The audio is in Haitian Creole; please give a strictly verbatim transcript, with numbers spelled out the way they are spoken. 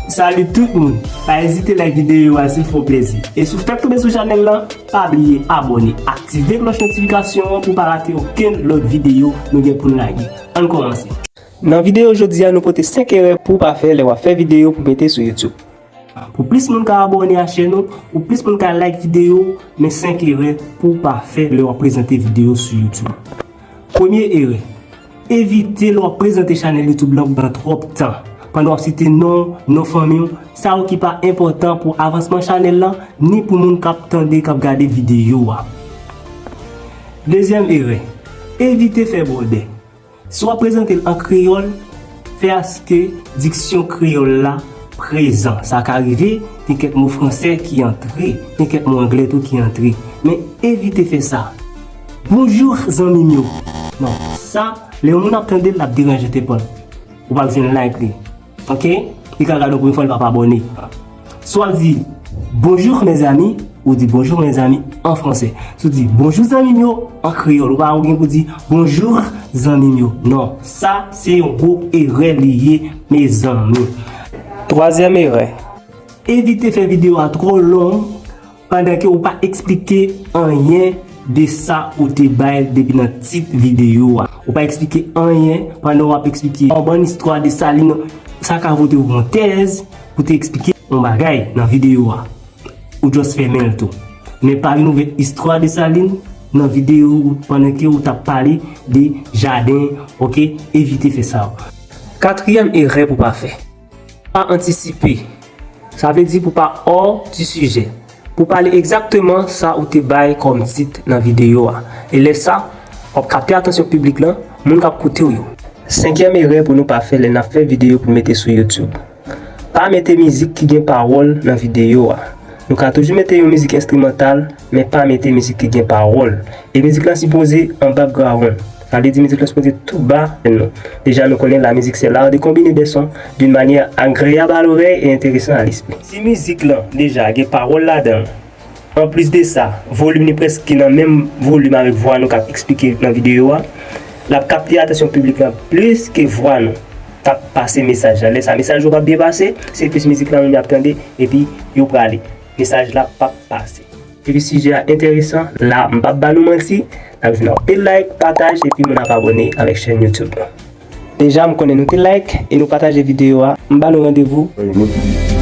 Salut tout moun! Pa ezite like videyo a, se fè w plezi. E si w fèk tonbe sou chanèl lan, pa bliye abòne, aktive klòch notifikasyon an pou w pa rate okenn lòt videyo nou gen pou n lage. Ann kòmanse. Nan videyo jodi a, nou pote senk erè pou w pa fè lè w ap fè videyo pou mete sou YouTube. Pou plis moun ka abòne a chèn nou, pou plis moun ka like videyo, men senk erè pou w pa fè lè w ap prezante videyo sou YouTube. Premye erè, evite lè w ap prezante chanèl YouTube lan pran twòp tan. Pandan w ap site non, non fanmi w, sa yo ki pa enpòtan pou avansman chanèl lan, ni pou moun k ap tande, k ap gade videyo a. Dezyèm erè, evite fè bwòdè. Si w ap prezante l an kreyòl, fè aske diksyon kreyòl la prezan. Sa ka rive, gen kèk mo fransè ki antre, gen kèk mo anglè tou ki antre. Men evite fè sa. Bonjou, zanmi m yo. Non, sa, lè yon moun ap tande l, l ap deranje tèt li. Ou p ap jwenn like li. Ok? Li ka gade w premye fwa, li p ap abòne. Si w ap di bonjour mes amis, ou di bonjour mes amis an fransè. Si w di bonjou zanmi m yo an kreyòl, ou pa gen pou di bonjou zanmi m yo. Non, sa se yon gwo erè li ye, mezanmi. Twazyèm erè. Evite fè videyo a twò long pandan ke ou pa eksplike anyen de sa ou te bay depi nan tit videyo a. Ou pa eksplike anyen pandan w ap eksplike yon bann istwa Desalin, sa ka voye w yon tèz pou te eksplike yon bagay nan videyo a. Ou just fèmen l tou. Men pa vin ouvè istwa Desalin nan videyo ou pandan ke ou t ap pale de jaden, ok? Evite fè sa. Katriyèm erè pou w pa fè. Pa antisipe. Sa vle di pou pa hors du sujet. Pou pale egzakteman sa ou te bay kòm tit nan videyo a. E lè sa, w ap kapte atansyon piblik lan, moun k ap koute w yo. Senkyèm erè pou nou pa fè lè n ap fè videyo pou mete sou YouTube. Pa mete mizik ki gen pawòl nan videyo a. Nou ka toujou mete yon mizik enstrimantal, men pa mete mizik ki gen pawòl. E mizik lan sipoze an background. Sa vle di mizik lan sipoze tou ba nou. Deja nou konnen la musique c'est l'art de combiner des sons d'une manière agréable à l'oreille et intéressant à l'esprit. Si mizik lan deja gen pawòl ladan l, anplis de sa, volim li prèske nan menm volim avèk vwa nou k ap eksplike nan videyo a, l ap kapte atansyon piblik lan plis ke vwa nou k ap pase mesaj la. Lè sa, mesaj yo p ap byen pase, se plis mizik lan menm y ap tande, epi yo prale. Mesaj la p ap pase. Epi sijè a enteresan, la m p ap ba nou manti, n ap jwenn anpil like, pataj, epi moun ap abòne avèk chèn YouTube nou. Deja, m konnen nou te like e nou pataje videyo a. M ba nou randevou nan yon lòt videyo.